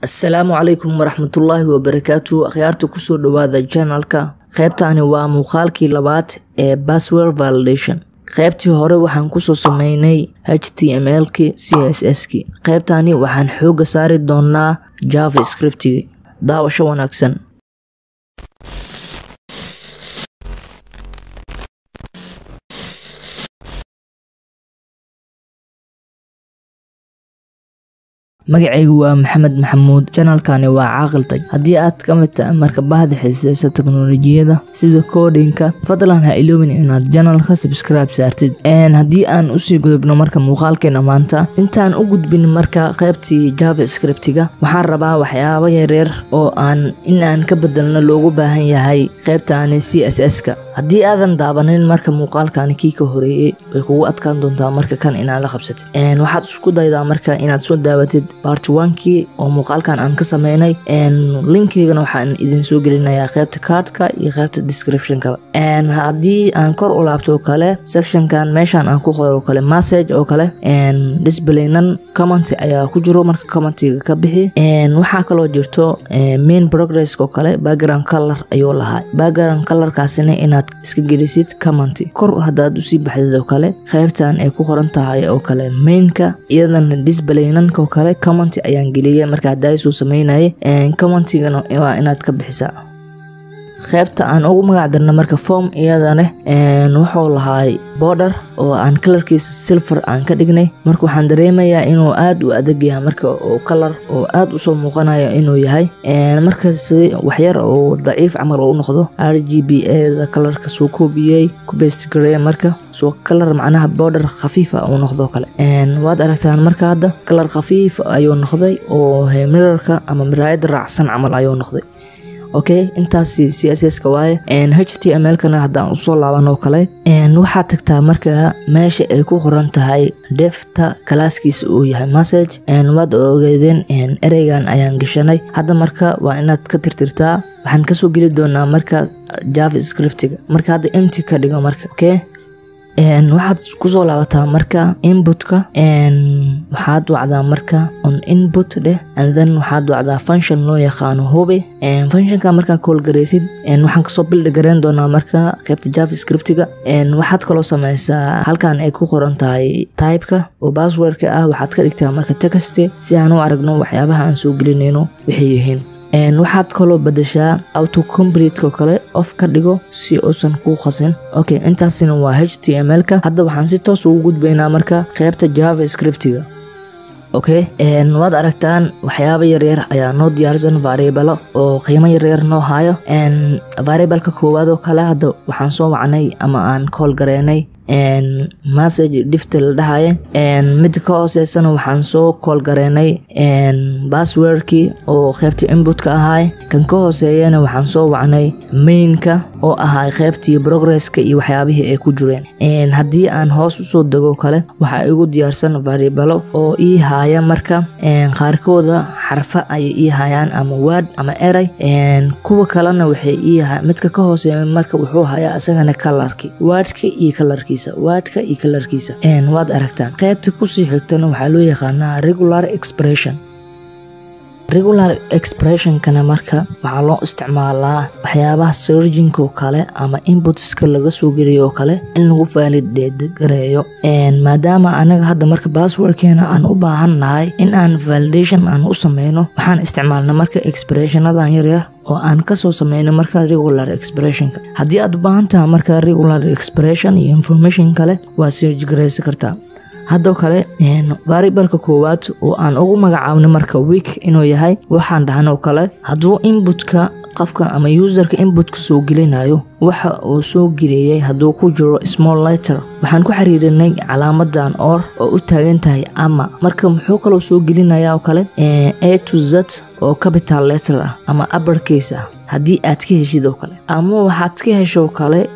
Asalaamu calaykum waraxmatullaahi wabarakaatu. Akhyaarta, kusoo dhawaada channelka. Qaybtani waa muuqaalkii labaad ee password validation. Qaybtii hore waxaan kusoo sameynay HTML-ki, CSS-ki. Qaybtani waxaan xooga saari doonaa JavaScript-gi. Daawasho wanaagsan. Magacaygu waa Maxamed Maxamuud, channelkani waa Caaqil Tag. Haddii aad ka mid tahay marka bahda xiiseysa teknolojiyada sida codingka, fadlan ha iloobin inaad channelka subscribe saartid. Haddii aan usii gudubno marka muuqaalkeena maanta, intaan u gudbin marka qaybtii JavaScript-ga, waxaan rabaa waxyaabo yaryar oo aan in aan ka bedelno loogu baahan yahay qaybtani CSS-ka. Haddii aadan daabanin marka muuqaalkani kii ka horeeyey, way kugu adkaan doontaa marka kan inaad la qabsatid. Waxaad isku daydaa marka inaad soo daawatid part one-kii oo muuqaalkan aan ka sameynay. Linkigana waxaan idin soo gelinayaa qaybta cardka iyo qaybta description-ka. Haddii aan kor u laabto oo kale, sectionkan meeshan aan ku qoro oo kale message oo kale, display none, comment ayaa ku jiro, marka commentiga ka bixi. Waxaa kaloo jirto main progress oo kale, background color ayuu lahaa, background colorkaasina inaad iska gelisid comment. Kor haddaad usii baxdid oo kale, qaybtan ay ku qoran tahay oo kale mainka, iyadana display none-ka oo kale comment ayaan geliyay. Marka haddaa soo sameynayay, commentigana waa inaad ka bixisaa. Qaybta aan ugu magac darno marka form, iyadana wuxuu lahaay border oo aan colorkiisa silver aan ka dhignay. Marka waxaan dareemayaa inuu aad u adag yahay, marka oo color oo aad usoo muuqanayo inuu yahay. Markaas waxyar oo daciif camal oo u noqdo, RGBA da colorka soo koobiyey, ku paste gareeya, marka soo color macnaha border khafiif ah uu noqdo kale. Waad aragtaan marka hadda color khafiif ayuu noqday oo mirrorka ama miraayada raacsan camal ayuu noqday. Okay, intaasi CSS ka waaye. HTML kana haddaan usoo laaban oo kale, waxaad tagtaa marka meesha ay ku qoran tahay divta classkiisa uu yahay message. Waad ogeedeen ereygan ayaan gashanay hadda, marka waa inaad ka tirtirtaa. Waxaan kasoo geli doonaa marka JavaScriptiga. Marka hadda empty ka dhigo marka. Okay, waxaad kusoo laabataa marka inputka, waxaad wacdaa marka on input dheh, and then waxaad wacdaa function loo yaqaano hubi. Functionka markaa call garaysid, waxaan kasoo build gareyn doonaa marka qaybta JavaScriptiga. Waxaad kaloo sameysaa halkan ay ku qoran tahay typeka oo passwordka ah, waxaad ka dhigtaa marka text si aan u aragno waxyaabaha aan soo gelinayno waxay yihiin. Waxaad kaloo badashaa autocomplete oo kale, off ka dhigo si uusan kuu qasin. Okay, intaasina waa HTML-ka. Hadda waxaan si toos ugu gudbaynaa marka qaybta JavaScriptiga. Okay, waad aragtaan waxyaabo yaryar ayaa noo diyaarsan, variable oo qiimo yaryar noo hayo. Variableka koowaad oo kale, hadda waxaan soo wacnay ama aan call gareynay message divta la dhahaye. Midda ka hooseysana waxaan soo call gareynay passwordkii oo qaybta inputka ahaay. Kan ka hooseeyana waxaan soo wacnay mainka oo ahaay qaybtii progresska iyo waxyaabihii ay ku jireen. Haddii aan hoos usoo dego kale, waxaa igu diyaarsan variable oo ii haaya marka qaarkooda xarfa ayay ii hayaan ama word ama eray, kuwa kalena waxay ii midka ka hooseeya marka wuxuu hayaa isagana colorki, wordka iyo colorkiisa, wordka iyo colorkiisa. Waad aragtaan. Qaybta kusii xigtana waxaa loo yaqaanaa regular expression. Regular expressionkana marka waxaa loo isticmaalaa waxyaabaha searchingka oo kale ama inputska laga soo geliyo oo kale in lagu validate gareeyo. Maadaama anaga hadda marka passwordkeena aan u baahan nahay in aan validation aan u sameyno, waxaan isticmaalna marka expressionadan yaryar oo aan kasoo sameyno marka regular expressionka. Haddii aad u baahan tahay marka regular expression iyo information kale, waa search gareysan kartaa. Haddoo kale variableka koowaad oo aan ugu magacaabno marka weak inuu yahay, waxaan dhahnoo kale hadduu inputka qofka ama userka inputka soo gelinayo, waxa uu soo geliyey hadduu ku jiro small letter, waxaan ku xiriirinay calaamadan or oo u taagan tahay ama. Marka muxuu kaloo soo gelinayaa oo kale A to Z oo capital letter ah ama uppercase ah haddii aad ka heshid oo kale, ama waxaad ka hesho kale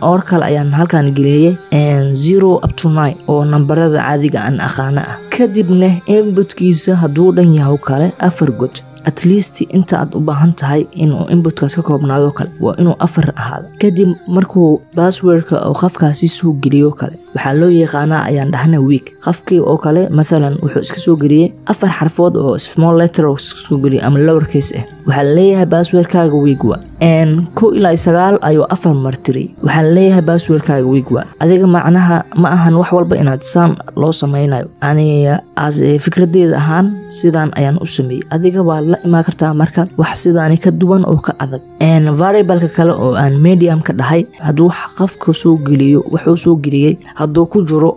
or kale ayaan halkan geliyey, 0 up to 9 oo nambarada caadiga aan aqaano ah. Kadibna inputkiisa hadduu dhan yahay kale afar god, at least inta aad u baahan tahay inuu inputkaas ka koobnaado kale waa inuu afar ahaado. Kadib markuu passwordka oo qofkaasi soo geliyo kale, Waxaa loo yaqaanaa ayaan dhahnay weak. Qofkii oo kale mathalan wuxuu iska soo geliyey 4 xarfood oo small letter oo iska soo geliyey ama lower case ah, waxaa leeyahay passwordkaaga weak waa. 1 ilaa 9 ayuu 4 mar tiriyey, waxaa leeyahay passwordkaaga weak waa. Adiga macnaha ma ahan wax walba inaad saan loo sameynayo. Aniga as fikradeeda ahaan sidaan ayaan u sameeyey, adiga waa la imaan kartaa marka wax sidaani ka duwan oo ka adag. Variable-ka kale oo aan medium ka dhahay, hadduu qofka soo geliyo wuxuu soo geliyey hadduu ku jiro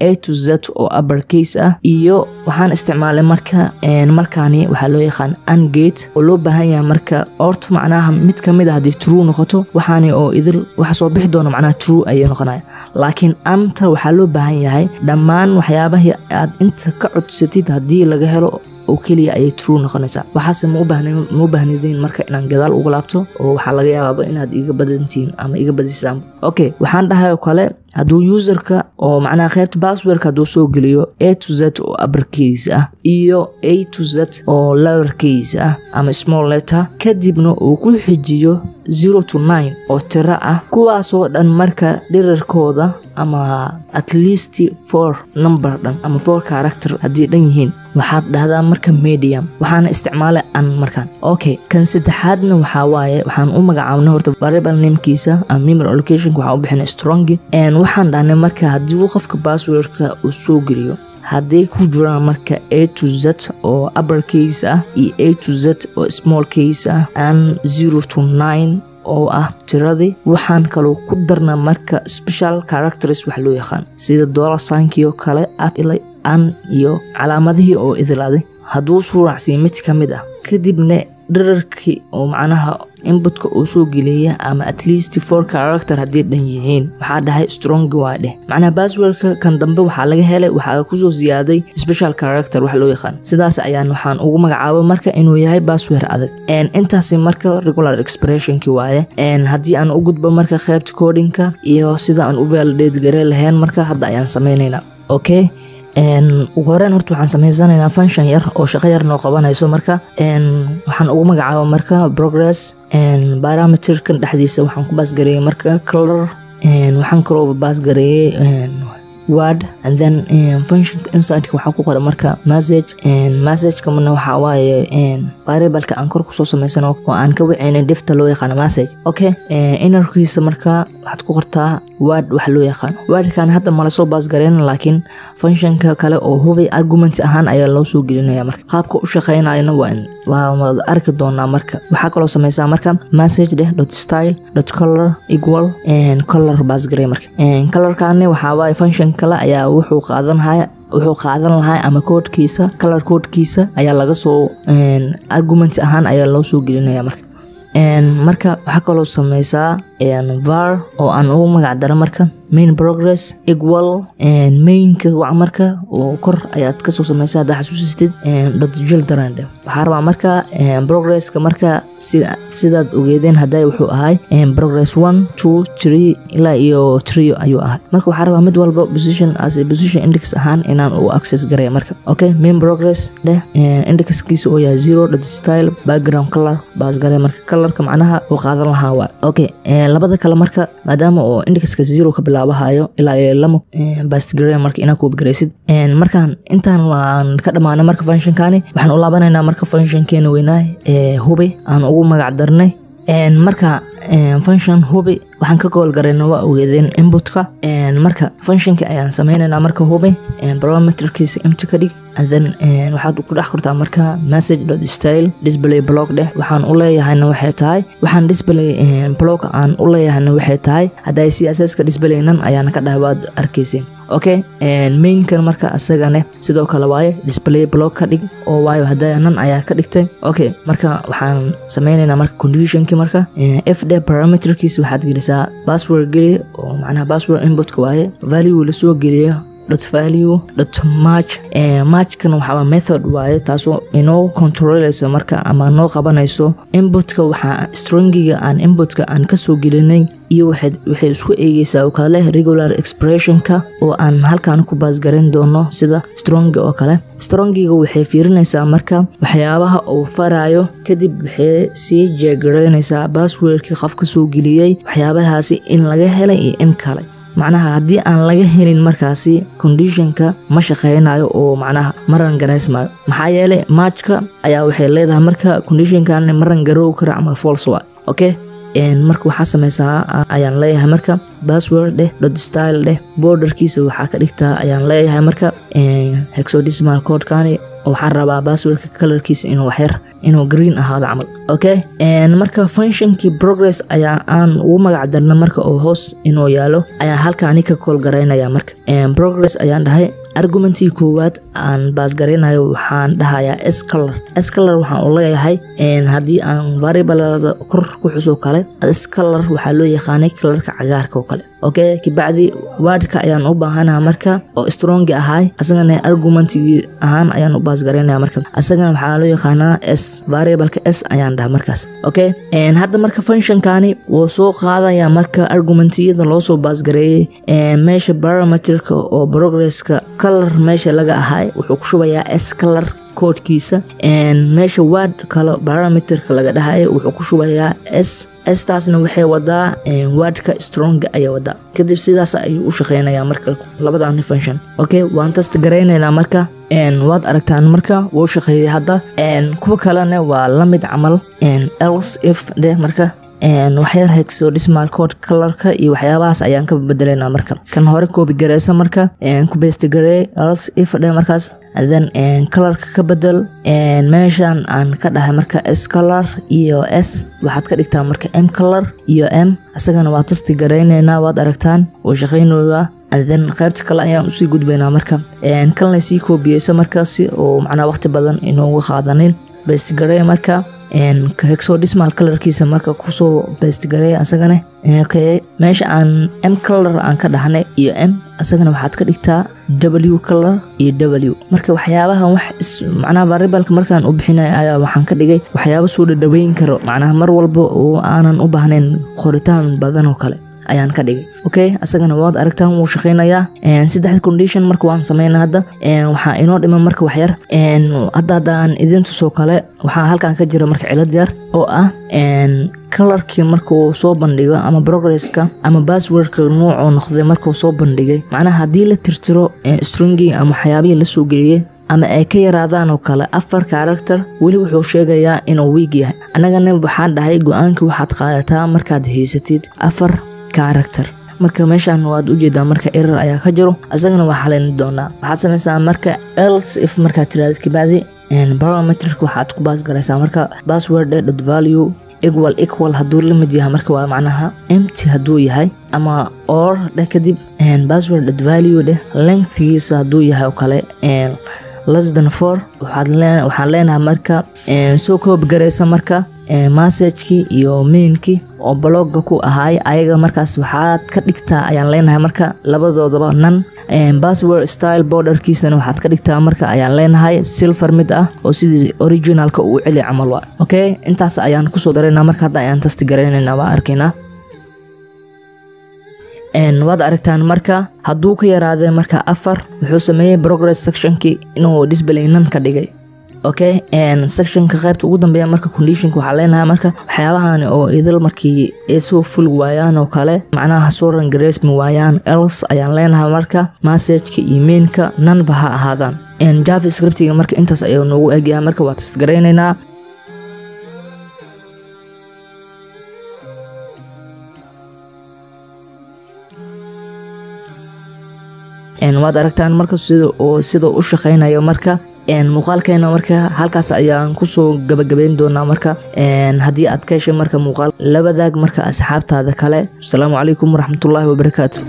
A to Z oo upper case ah, iyo waxaan isticmaalay marka markaani waxaa loo yaqaan AND gate oo loo baahan yahay marka orto macnaha mid ka mid ah haddii true noqoto waxaani oo idil waxa soo bixi doono macnaha true ayay noqonaya. Laakiin anta waxaa loo baahan yahay dhammaan waxyaabahii aad inta ka codsatid haddii laga helo oo keliya ayay true noqonaysaa. Waxaase ma u baahnideen marka inaan gadaal ugu laabto oo waxaa laga yaabaaba inaad iga badantiin ama iga badisaan. Okay, waxaan dhahay oo kale hadduu userka oo macnaha qaybta passwordka hadduu soo geliyo A to Z oo upper case ah iyo A to Z oo lower case ah ama small letter, kadibna uu ku xijiyo 0 to 9 oo tiro ah, kuwaasoo dhan marka dhirarkooda ama at least 4 number dhan ama 4 character haddii dhan yihiin, waxaad dhahdaa marka medium. Waxaana isticmaalay an markaan. Okay, kan saddexaadna waxaa waaye waxaan u magacaabnay horta variable namekiisa ama memory allocation waxaan u bixinay strong. Waxaan dhahnay marka haddii qofka passwordka uu soo geliyo hadday ku jiraan marka A to Z oo upper case ah iyo A to Z oo small case ah and 0 to 9 oo ah tiradii, waxaan kaloo ku darnaa marka special characters wax loo yaqaan sida dollar sign-kii oo kale at ilaa an iyo calaamadihii oo idilaaday hadduu suu raacsiiyo mid ka mid ah, kadibna dhirarkii oo macnaha inputka uu soo geliyay ama at least 4 character haddii dhan yihiin, waxaa dhahay strong waa dheh. Macnaha passwordka kan dambe waxaa laga helay waxaa kusoo siyaaday special character wax loo yaqaan. Sidaas ayaan waxaan ugu magacaabay marka inuu yahay password adag. Intaasi marka regular expressionki waaye. Haddii aan u gudbo marka qaybta codingka iyo sida aan u validate garee lahayn marka hadda ayaan sameynaynaa. Okay, ugu horreyn horta waxaan sameysanaynaa function yar oo shaqo yar noo qabanayso marka. Waxaan ugu magacaaba marka progress. Parameterkan dhexdiisa waxaan ku pass gareeyay marka color, waxaan kaloo pass gareeyay word, and then function inside waxaa ku qoran marka message. Message-ka mana waxaa waaye variable-ka aan kor kusoo samaysano oo aan ka wicinay divta loo yaqaano message. Okay, innerkiisa marka waxaad ku qortaa word wax loo yaqaano. Wordkan hadda mala soo pass gareyn, laakiin functionka kale oo hubi argument ahaan ayaa loo soo gelinaya marka. Qaabka u shaqeynayana waa wada arki doonaa marka. Waxaa kaloo sameysaa marka message dheh dot style dot color equal color pass garey marka. Colorkaani waxaa waaye function kale ayaa wuxuu qaadan lahaa ama koodhkiisa color koodhkiisa ayaa laga soo argument ahaan ayaa loo soo gelinaya marka. Marka waxaa kaloo sameysaa var oo aan ugu magac daro marka main progress equal mainka wac marka oo kor ayaad kasoo sameysaa haddaa xasuusatid dot children dheh. Waxaa rabaa marka progresska marka sidaad ogeedeen hadday wuxuu ahay progress 1 2 3 ilaa iyo 3 ayuu ahay. Marka waxaa rabaa mid walba position as a position index ahaan inaan u access gareeyo marka. Okay, main progress dheh indexkiisa oo yahay 0 dot style background color pass gareeyo marka colorka macnaha uu qaadan lahaa waa. Okay, labada kale marka maadaama oo indexka 0 ka bilaabahayo ilaa iyo 2 pass gareeyo marka inaad ku gareysid. Markaan intaan waan ka dhamaanay marka functionkaani waxaan u laabanaynaa marka functionkeena weynaa ee hubi aan ugu magac darnay. Marka function hubi waxaan ka gool gareynaa waa ogeedeen inputka. Marka functionka ayaan sameynaynaa marka hubi parameterkiisa empty ka dhig, and then waxaad ku dhex qortaa marka message dot style display block dheh. Waxaan u leeyahayna waxay tahay waxaan display block aan u leeyahayna waxay tahay hadday CSS ka display nan ayaan ka dhahay waad arkayseen. Okay, mainkan marka asagane sidoo kale waaye display block ka dhig oo waayo hadday nan ayaa ka dhigtay. Okay, marka waxaan sameynaynaa marka conditionki marka if the parameterkiisa waxaad gelisaa password geli oo macnaha password inputka waaye value la soo geliyo dot value dot match. Matchkan waxaa method waaye taasoo inoo controlayso marka ama noo qabanayso inputka waxaa stringiga aan inputka aan kasoo gelinay iyo waxay isku eegaysaa oo kale regular expressionka oo aan halkan ku pass gareyn doono sida strong oo kale. Strongiga waxay fiirinaysaa marka waxyaabaha uu farayo, kadib waxay sii jeegaraynaysaa passwordkii qofka soo geliyey waxyaabahaasi in laga helay iyo in kale. Macnaha haddii aan laga helin markaasi conditionka ma shaqeynayo oo macnaha ma run garaysmayo, maxaa yeelay matchka ayaa waxay leedahay marka conditionkan ma run garoow karo camal, false waa. Okay, marka waxaa sameysaa ayaan leeyahay marka password dheh dot style dheh, borderkiisa waxaa ka dhigtaa ayaan leeyahay marka hexadecimal codekani, waxaan rabaa passwordka colorkiisa inuu waxyar inuu green ahaado camal. Okay, marka functionkii progress ayaa aan ugu magac darna marka oo hoos inuu yaalo ayaa halkaani ka call garaynaya. Marka progress ayaan dhahay, argumentii koowaad aan pass garaynayo waxaan dhahayaa s color. S color waxaan u leeyahay haddii aan variablada kor ku xuso kale, s color waxaa loo yaqaanay colorka cagaarka oo kale. Okay, kabacdi wordka ayaan u baahanaha marka oo strong ahay, asagana argumentigii ahaan ayaan u pass garaynaya. Marka asagana waxaa loo yaqaanaa s, variableka s ayaan dhaha markaas. Okay, hadda marka functionkani wuu soo qaadaya marka argumentiyada loo soo pass gareeyay. Meesha parameterka oo progresska color meesha laga ahay wuxuu ku shubayaa s color koodkiisa, meesha word kale parameterka laga dhahay wuxuu ku shubayaa s, staasna waxay wadaa wordka strong ayay wadaa. Kadib sidaas ayuu u shaqeynayaa marka labadan function. Okay, waan test garaynaynaa marka, waad aragtaan marka wuu shaqeeyay hadda. Kuwa kalena waa la mid camal, else if dheh marka waxyar hexadecimal code colorka iyo waxyaabahaas ayaan ka bedelaynaa. Marka kan hore copy gareysa, marka ku paste garey, else if dheh markaas, then colorka ka bedel. Meeshan aan ka dhahay marka s color iyo s waxaad ka dhigtaa marka m color iyo m, isagana waa test garaynaynaa. Waad aragtaan wuu shaqeynayaa. Then qaybta kale ayaan usii gudbaynaa marka, kalna sii koobiyeysa marka si oo macnaha waqti badan inooga qaadanin. Paste garey marka hexadecimal colorkiisa marka kusoo paste garey asagana. Okay, meesha aan m color aan ka dhahnay iyo m, asagana waxaad ka dhigtaa w color iyo w. Marka waxyaabahan wax macnaha variableka markaan u bixinay ayaa waxaan ka dhigay waxyaabo soo dhadhaweyn karo, macnaha mar walba oo aanan u baahnayn qoritaan badan oo kale ayaan ka dhigay. Okay, asagana waad aragtaan wuu shaqeynayaa. Saddexda condition marka waan sameynaa hadda, waxaa inoo dhiman marka waxyar. Hadda haddaan idin tusoo kale, waxaa halkan ka jira marka cilad yar oo ah colorkii markuu soo bandhigo ama progresska ama passwordka nuucuu noqday markuu soo bandhigay, macnaha haddii la tirtiro stringing ama waxyaabihii lasoo geliyey ama ay ka yaraadaan oo kale 4 character, weli wuxuu sheegayaa inuu weak yahay. Annagana waxaan dhahay go-aankii waxaad qaadataa markaad haysatid 4 character. Marka meeshan waad ujeedaa marka error ayaa ka jiro, asagana waa xalin doonaa. Waxaad sameysaa marka else if markaad tiraahdo, kabacdi parameterka waxaad ku pass garaysaa marka password dot value equal equal hadduu la mid yahay, marka waa macnaha empty hadduu yahay, ama or dheh, kadib password dot value dheh, lengthgiisa hadduu yahay oo kale less than 4, waxaan leenahay marka soo copy garaysa marka messagekii iyo mainkii oo blogga ku ahaay ayaga, markaas waxaad ka dhigtaa ayaan leenahay marka labadoodaba none. Password style borderkiisana waxaad ka dhigtaa marka ayaan leenahay silver mid ah oo sidii originalka uu celi camal waa. Okay, intaas ayaan kusoo daraynaa marka, hadda ayaan test garaynaynaa, waa arkaynaa. Waad aragtaan marka hadduu ka yaraadee marka 4, wuxuu sameeyey progress sectionkii inuu display none ka dhigay. Okay, sectionka qaybta ugu dambeeya marka conditionka waxaa leenahay marka waxyaabahan oo idil markii ay soo ful waayaan oo kale, macnaha soo run gareysmi waayaan, else ayaan leenahay marka messageka iyo mainka none ba ha ahaadaan. JavaScriptiga marka intaas ayuu noogu egyahay, marka waa test garaynaynaa. Waad aragtaan marka sida u shaqeynayo. Marka muuqaalkeena marka halkaas ayaan kusoo gabagabeyn doonaa. Marka haddii aad ka heshay marka muuqaal, la wadaag marka asxaabtaada kale. Asalaamu calaykum waraxmatullaahi wabarakaatu.